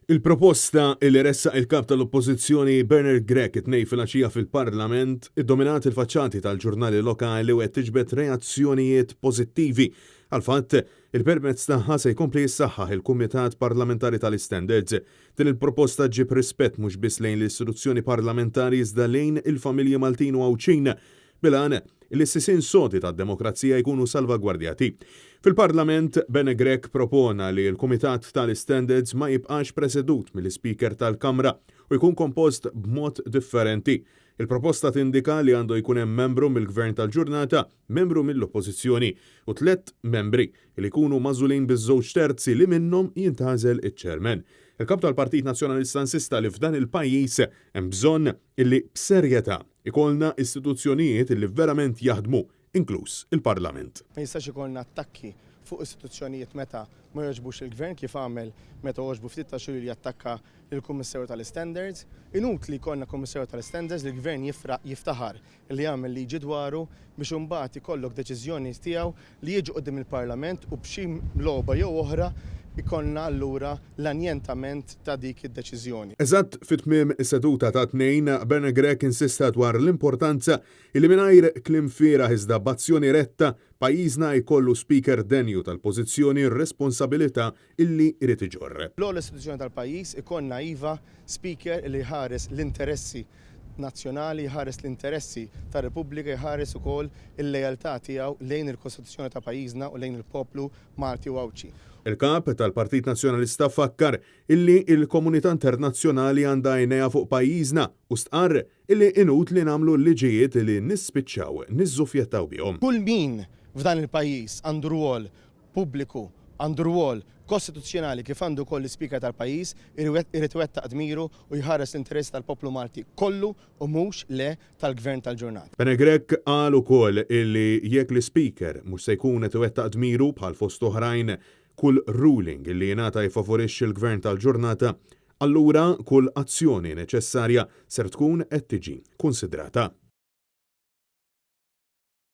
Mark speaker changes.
Speaker 1: Il-proposta li ressaq il-Kap tal-Oppożizzjoni Bernard Grech it-Tnejn filgħaxija fil-Parlament iddominat il-faċċati tal-ġurnali lokali u qed tiġbed reazzjonijiet pożittivi għall-fatt li permezz tagħha se jkompli jissaħħaħ il-Kumitat Parlamentari tal-Istandards. Din il-proposta ġġib rispett mhux biss lejn l-istituzzjoni parlamentari iżda lejn il-familji Maltin u Għawdxin bil-għan li s-sisien sodi tad-demokrazija jkunu salvagwardjati. Fil-Parlament, Bene Grech propona li l-Kumitat tal-Istandards ma jibqax presedut mill-Ispeaker tal-Kamra u jkun kompost b'mod differenti. Il-proposta tindika li għandu jkun hemm membru mill-Gvern tal-ġurnata, membru mill-Oppożizzjoni u tlett membri li jkunu magħżulin biż-żewġ terzi li minnhom jintgħażel iċ-Chairman. Il-Kap tal-Partit Nazzjonalista insista li f'dan il-pajjiż hemm bżonn illi b'serjetà ikollna istituzzjonijiet illi verament jaħdmu, inkluż il-Parlament.
Speaker 2: Ma jistax ikollna attakki fuq istituzzjonijiet meta ma jogħġbux lill-Gvern kif għamel meta għoġbu ftit ta' xhur ilu jattakka lill-Kummissarju tal-Istandards. Inutli jkollna Kummissarju tal-Istandards li l-Gvern jiftaħar li jagħmel liġi dwaru biex imbagħad ikollok deċiżjoni tiegħu li jiġi quddiem il-Parlament u b'xi logħba jew oħra jkollna allura l-anjentament ta' dik id-deċiżjoni.
Speaker 1: Eżatt fi tmiem is-seduta tat-Tnejn, Bernard Grech insista dwar l-importanza illi mingħajr kliem fieragħ iżda b'azzjoni retta, pajjiżna jkollu Speaker denju tal-pożizzjoni u r-responsabilità illi jrid iġorr.
Speaker 2: L-ogħla istituzzjoni tal-pajjiż ikollna iva Speaker li jħares l-interessi nazzjonali, jħares l-interessi tar-Repubblika, jħares ukoll il-lealtà tiegħu lejn il-Kostituzzjoni ta' pajjiżna u lejn il-poplu Malti u Għawdxi.
Speaker 1: Il-Kap tal-Partit Nazzjonalista fakkar illi l-komunità internazzjonali għandha għajnejha fuq pajjiżna u stqarr illi inutli nagħmlu liġijiet li nispiċċaw niżżufjettaw bihom.
Speaker 2: Kull min f'dan il-pajjiż għandu rwol pubbliku għandu rwol kostituzzjonali kif għandu wkoll l-Ispeaker tal-pajjiż, irid iwettaq dmiru u jħares l-interessi tal-poplu Malti kollu u mhux, le, tal-Gvern tal-ġurnata.
Speaker 1: Bene Grech qal ukoll illi jekk l-Ispeaker mhux se jkun qed iwettaq dmiru bħal fost oħrajn kull ruling illi jingħata jiffavorixxi l-Gvern tal-ġurnata, allura kull azzjoni neċessarja ser tkun qed tiġi kunsidrata.